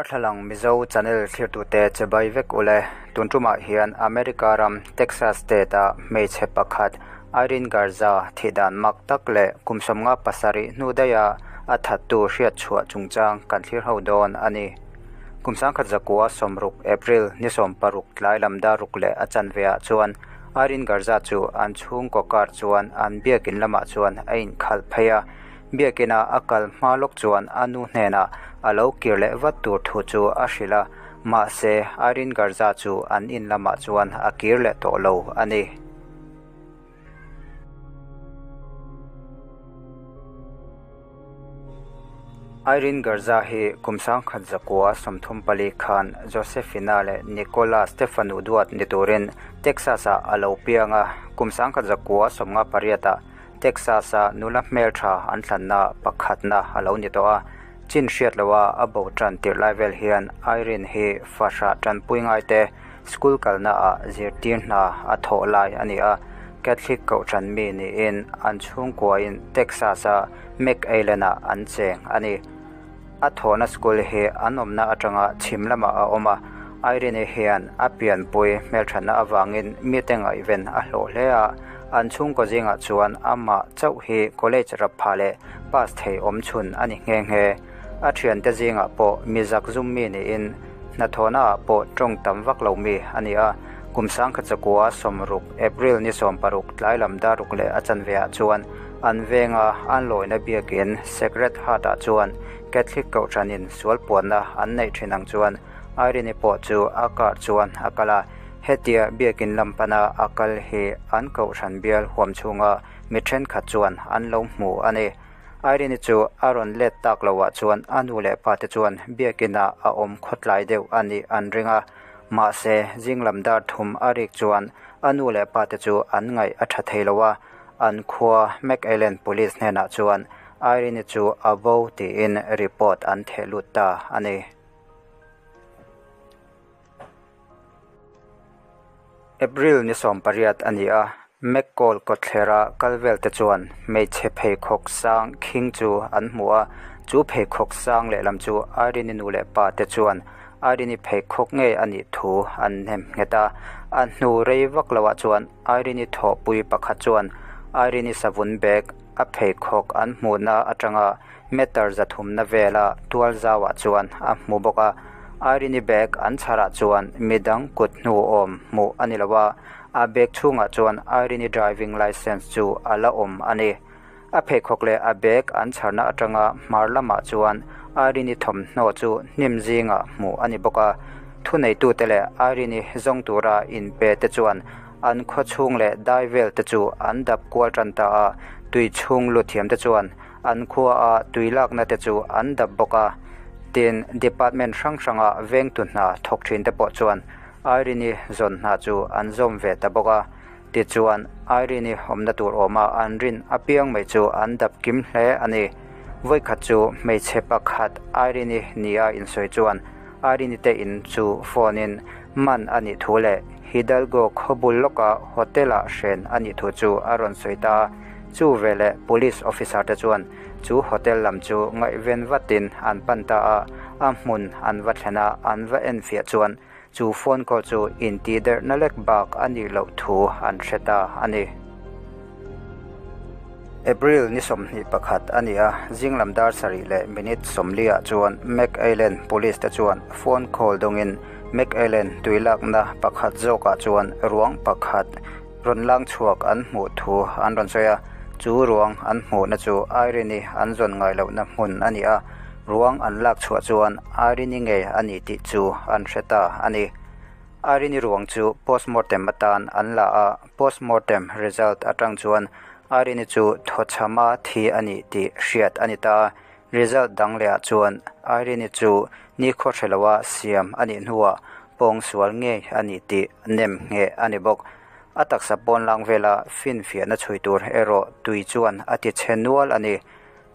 Darthlalang Mizo channel thlirtute che bai vek ule. Tun tumah hian America ram Texas state a hmeichhe pakhat Irene Garza thihdan mak tak leh kum 57 hnu daiha a thattu hriatchhuah chungchang kan thlir ho dawn a ni. Kum 1960 April ni 16 tlai lam dar ruk leh a chanve ah chuan Irene Garza chu an chhungkaw car chuan an biakin lamah chuan a inkhalh phei a. Biakina a kal hma lawk chuan a nu hnenah a lo kir leh vat tur thu chu a hrilh a, mahse Irene Garza chu an in lamah chuan a kir leh tawh lo a ni. Irene Garza hi kum 1934 khan Josefina leh Nicolas te fanu duat ni turin Texas-ah a lo piang a, kum 1958-ah Texas-a nula hmeltha an thlanna pakhatna a lo ni tawh a, chin hriat loha a bo tan tirh lai vel hian Irene hi fahrah tanpui ngaite school kalnaah zirtir hna a thawh lai a ni a, Catholic kohhran mi niin an chhungkuain Texas-a McAllen-ah an cheng a ni. A thawhna school hi an awmna atanga chhim lamah a awm a, Irene hian a pianpui hmelthatna avangin mite ngaihven a hlawh hle a, an chhungkaw zingah chuan amah chauh hi college rap phah leh pass thei awm chhun a ni nghe nghe. A thiante zingah pawh mi zakzum mi niin hnathawhnaah pawh tawng tam vak lo mi a ni a, kum 1960 April ni 16 tlai lam dar ruk leh a chanve ah chuan an venga an lawina biakin Sacred Heart ah chuan Catholic kohhranin sual puanna an neih thin ang chuan Irene pawh chu a car chuan a kal a, hetia biakin lam pana a kal hi an kohhran bial huam chhunga mi thenkhat chuan an lo hmu a ni. Irene chu a rawn let tak loah chuan a nu leh pa te chuan biakinah a awm khawtlai deuh a nih an ring a, mahse zinglam dar thum a rik chuan a nu leh pa te chu an ngaih a tha thei lo a, an khua McAllen Police hnenah chuan Irene chu a bo tiin report an theh lut ta a ni. April ni 18 a ni a, McCall kawtthlera kal vel te chuan hmeichhe pheikhawk sang khing chu an hmu a, chu pheikhawk sang lehlam chu Irene nu leh pa te chuan Irene pheikhawk ngei a nih thu an hnem nghet a, a hnu rei vak loah chuan Irene thawhpui pakhat chuan Irene savun bag a pheikhawk an hmuhna atanga meter zathumna vela tual zauah chuan a hmu bawk a, Irene bag an chharah chuan midang kut hnu awm hmuh a ni lo a, a bag chhungah chuan Irene driving licence chu a la awm a ni. A pheikhawk leh a bag an chharna atanga hmar lamah chuan Irene thawmhnaw chu hnim zingah hmuh a ni bawk a, thuneitute leh Irene zawng tura inpe te chuan an khaw chhung leh dai vel te chu an dap kual tan ta a, tui chhung lut thiam te chuan an khua a tui lakna te chu an dap bawk a, tin department hrang hranga vengtu hna thawk thin te pawh chuan Irene zawn hna chu an zawm ve ta bawk a, tichuan Irene awmna tur awma an rin apiang mai chu an dap kim hle a ni. Vawikhat chu hmeichhe pakhat Irene nia insawi chuan Irene te in chu phone in man a nih thu leh Hidalgo khawbul lawka hotel ah hren a nih thu chu a rawn sawi ta a, chu veleh police officer te chuan chu hotel lam chu ngaihven vatin an pan ta a, a hmun an va thlen a, an va enfiah chuan chu phone call chu intihderhna lek bak a nih loh thu an hre ta a ni. April ni 21 a ni a, zinglam dar sarih leh minute 40 ah chuan McAllen police te chuan phone call dawngin McAllen tui lakna pakhat zawkah chuan ruang pakhat rawn lang chhuak an hmuh thu an rawn sawi a, chu ruang an hmuhna chu Irene an zawn ngai lohna hmun a ni a, ruang an lak chhuah chuan Irene ngei a ni tih chu an hre ta a ni. Irene ruang chu postmortem atan an la a, postmortem result atang chuan Irene chu thawchhama thi a ni tih hriat a ni ta a, result dang lehah chuan Irene chu nikhaw hre loa siam a nih hnuah pawngsual ngei a ni tih nem ngheh a ni bawk. A taksa pawn lang vela finfiahna chhui tur erawh tui chuan a ti chhe nual a ni.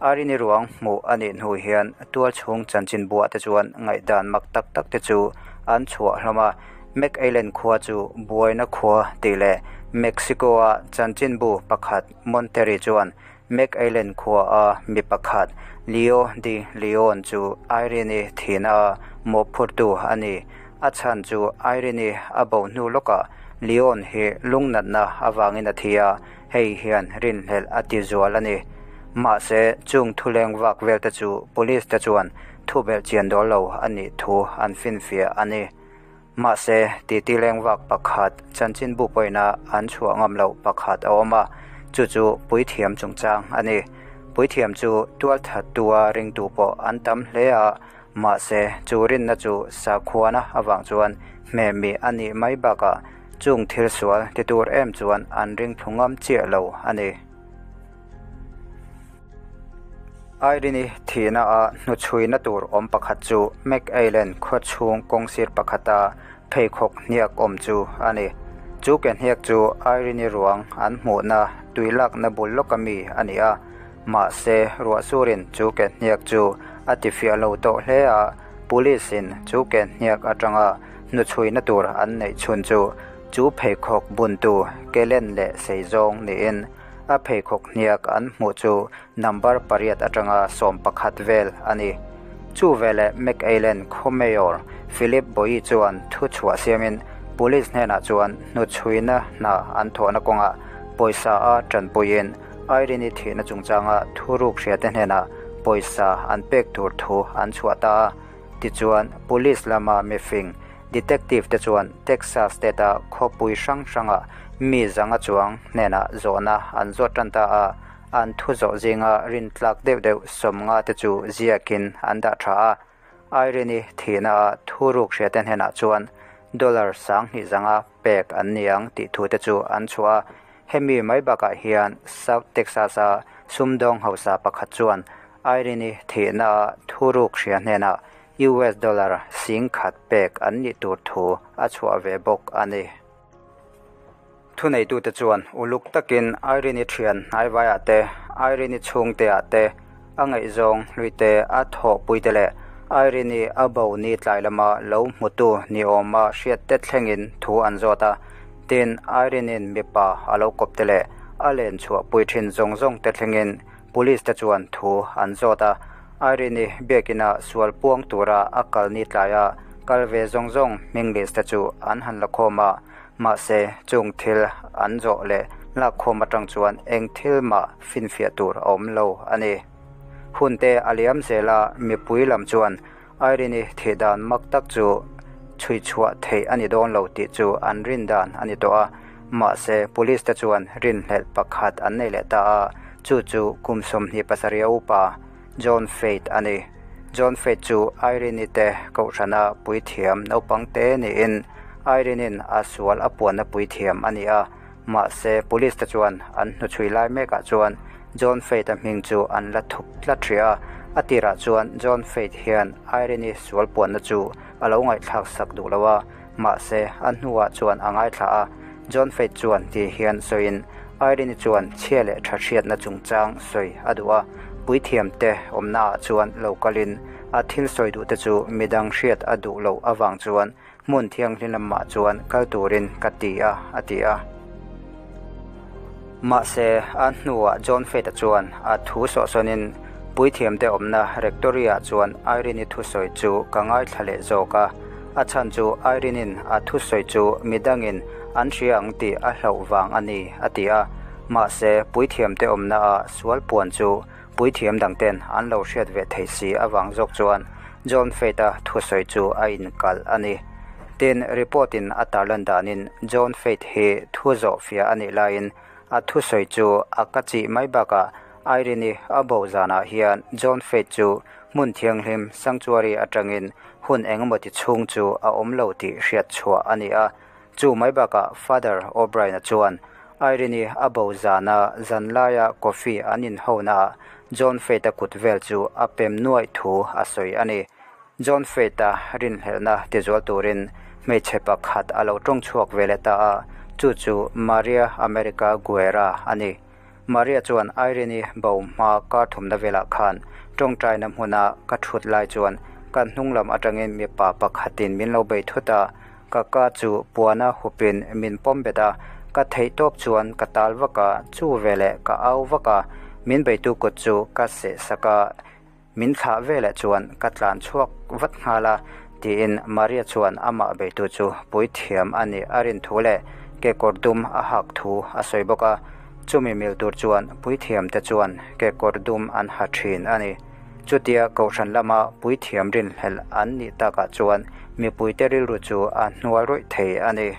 Irene ruang hmuh a nih hnu hian tual chhung chanchin buah te chuan ngaihdan mak tak tak te chu an chhuah hlawm a, McAllen khua chu buaina khua tih leh Mexico-a chanchinbu pakhat Monterrey chuan. McAllen khua a mi pakhat Leo De Leon chu Irene-i thihna a mawhphurtu a ni. A chhan chu Irene-i a bo hnu lawkah Leon hi lungnatna avangin a thi a, hei hian rinhlelh a ti zual a ni. Mahse, chung thuleng vak vel te chu police te chuan thubelh chian dawl lo a nih thu an finfiah a ni. Mahse, titi leng vak pakhat chanchinbu pawina an chhuah ngam loh pakhat a awm a, chu chu puithiam chungchang a ni. Puithiam chu tualthattua ringtu pawh an tam hle a, mahse, chu rinna chu sakhuana avang chuan hmehmih a nih mai bakah chung thil sual ti tur em chuan an ring thlu ngam chiah lo a ni. Irene-i thihna a hnuchhuina tur awm pakhat chu McAllen khaw chhung kawngsir pakhata pheikhawk hniak awm chu a ni. Chu ke hniak chu Irene-i ruang an hmuhna tui lakna bul lawka mi a ni a, mahse ruah surin chu ke hniak chu a tifiah lo tawh hle a, police-in chu ke hniak atanga hnuchhuina tur an neih chhun chu chu pheikhawk buntu ke len leh sei zawng niin A pheikhawk hniak an hmuh chu number pariat atanga 11 vel a ni. Chu veleh McAllen khaw Mayor Philip Boyi chuan thu chhuah siamin Police hnenah chuan hnuchhuina hna an thawhna kawngah pawisa a tanpuiin Irene-i thihna chungchanga thuruk hriate hnenah pawisa an pek tur thu an chhuah ta a. Tichuan, Police lama mifing Detective te chuan Texas State-a khawpui hrang hranga mi zanga chuang hnenah zawhna an zawt tan ta a, an thu zawh zinga rintlak deuh deuh 50 te chu ziakin an dah tha a. Irene-i thihna-a thuruk hriate hnenah chuan dollar 2000 zanga pek an ni ang tih thu te chu an chhuah a. Hemi mai bakah hian South Texas-a sumdawng hausa pakhat chuan Irene-i thihna-a thuruk hria hnenah US dollar 10,000 pek an nih tur thu a chhuah ve bawk a ni. Thuneitute chuan uluk takin Irene-i thian hnaivaiah te, Irene-i chhungteah te, a ngaihzawng hluite a thawhpuite leh Irene-i a bo ni tlai lama lo hmutu ni awma hriat te thlengin thu an zawt a. Tin, Irene-in mipa a lo kawp te leh a len chhuahpui thin zawng zawng te thlengin Police te chuan thu an zawt a, Irene-i biakina sual puang tura a kal ni tlaia kal ve zawng zawng hming list te chu an han la khawm a, mahse chung thil an zawh leh lak khawm atang chuan eng thil mah finfiah tur a awm lo a ni. Hun te a liam zel a, mipui lam chuan Irene-i thih dan mak tak chu chhui chhuah theih a ni dawn lo tih chu an rin dan a ni tawh a, mahse police te chuan rinhlelh pakhat an nei leh ta a, chu chu kum 27 a upa John Faith a ni. John Faith chu Irene-i te kohhrana puithiam naupang te niin Irene-in a sual a puanna puithiam a ni a, mahse police te chuan an hnuchhui lai mekah chuan John Faith-a hming chu an la thup tlat hrih a, a tirah chuan John Faith hian Irene-i sual puanna chu a lo ngaihthlak sak duh lo a, mahse a hnuah chuan a ngaithla a. John Faith chuan ti hian sawiin Irene-i chuan chhia leh tha hriatna chungchang sawi a duh a, puithiam te awmnaah chuan lo kalin a thil sawi duh te chu midang hriat a duh loh avang chuan hmun thianghlim lamah chuan kal turin ka ti a, a ti a. Mahse, a hnuah John Faith-a chuan a thu sawhsawnin puithiamte awmna rectory-ah chuan Irene-i thusawi chu ka ngaithla leh zawk a. A chhan chu Irene-in a thusawi chu midangin an hria ang tih a hlauh vang a ni, a ti a. Mahse, puithiamte awmnaah sual puan chu puithiam dangten an lo hriat ve thei si avang zawk chuan John Faith-a thusawi chu a inkalh a ni. Tin, report-in a tarlan danin John Faith hi thu zawh fiah a nih laiin a thusawi chu a ka chih mai bakah Irene-i a bo zanah hian John Faith chu hmun thianghlim sanctuary atangin hun engemaw ti chhung chu a awm lo tih hriat chhuah a ni a. Chu mai bakah Father O'Brien-a chuan Irene-i a bo zana zan laia coffee an inhonaah John Faith-a kut vel chu a pem nuaih thu a sawi a ni. John Faith-a rinhlelhna tizual turin hmeichhe pakhat a lo tawng chhuak ve leh ta a, chu chu Maria America Guerra a ni. Maria chuan Irene-i bo hma kar thumna velah khan tawngtaina hmuna ka thut lai chuan kan hnung lam atangin mipa pakhatin min lo bei thut a, ka ka chu puana hupin min pawm bet a, ka theih tawp chuan ka tal vak a, chu veleh ka au vak a. Min beitu kut chu ka seh sak a, min thlah veleh chuan ka tlan chhuak vat nghal a, tiin Maria chuan amah beitu chu puithiam a nih a rin thu leh kekawr dum a hak thu a sawi bawk a. Chumi mil tur chuan puithiamte chuan kekawr dum an ha thin a ni. Chutia kohhran lama puithiam rinhlelh an nih takah chuan mipuite rilru chu a hnual rawih thei a ni.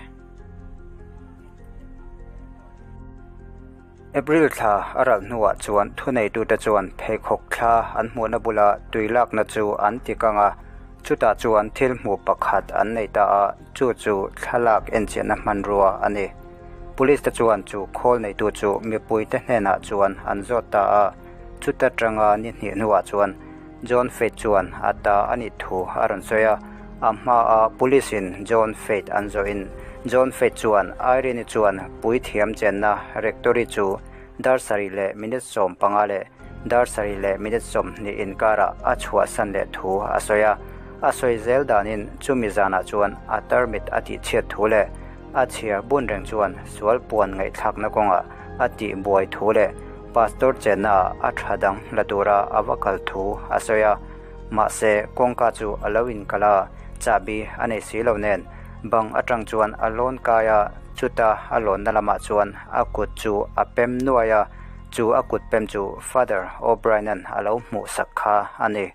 April thla a ralh hnuah chuan thuneitute chuan pheikhawk thla an hmuhna bula tui lakna chu an ti kang a, chutah chuan thil hmuh pakhat an nei ta a, chu chu thlalak enchiahna hmanrua a ni. Police te chuan chu khawl neitu chu mipuite hnenah chuan an zawt ta a, chuta tanga ni hnih hnuah chuan John Faith chuan a ta a nih thu a rawn sawi a, a hmaa Police in John Faith an zawhin John Faith chuan Irene-i chuan puithiam chenna Rectory chu dar sarih leh minute 15 leh dar sarih leh minute 20 inkarah a chhuahsan leh thu a sawi a, a sawi zel danin chumi zanah chuan a tarmit a tihchhiat thu leh a chhia bun reng chuan sual puan ngaihthlakna kawngah a tihbuai thu leh Pastor chenna a tha dang la tura a va kal thu a sawi a, mahse kawngka chu a lo inkal a, chahbi a nei si lo nen bang atang chuan a lawn kai a, chuta a lawnna lamah chuan a kut chu a pem nuai a, chu a kut pem chu Father O'Brien-a'n a lo hmuh sak kha a ni.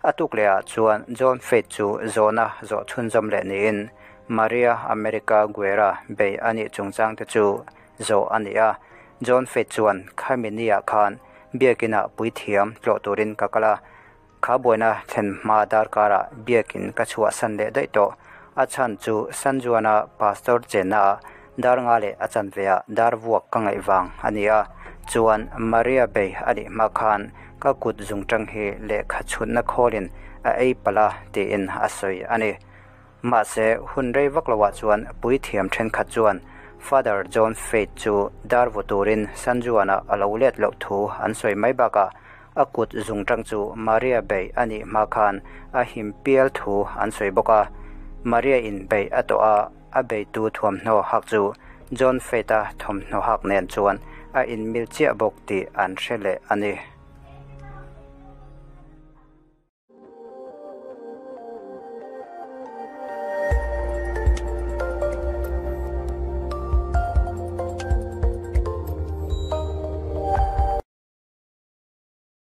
A tuk lehah chuan John Faith chu zawhna zawh chhunzawm leh niin Maria America Guerra bei a nih chungchangte chu zawh a ni a. John Faith chuan khami niah khan biakinah puithiam tlawh turin ka kal a, kha buaina thlen hma darkarah biakin ka chhuahsan leh daih tawh. A chhan chu San Juan-a pastor chennaah dar nga leh a chanveah dar vuak ka ngaih vang a ni a, chuan Maria bei a nih hma khan ka kut zungtang hi lehkha chhutna khawlin a ei palh a tiin a sawi a ni. Mahse, hun rei vak loah chuan puithiam thenkhat chuan Father John Faith chu dar vaw turin San Juan-ah a lo let loh thu an sawi mai bakah a kut zungtang chu Maria bei a nih hma khan a him pial thu an sawi bawk a. Maria in bei a tawh a. A beitu thuamhnaw hak chu John Faith-a thawmhnaw hak nen chuan a inmil chiah bawk tih an hre leh a ni.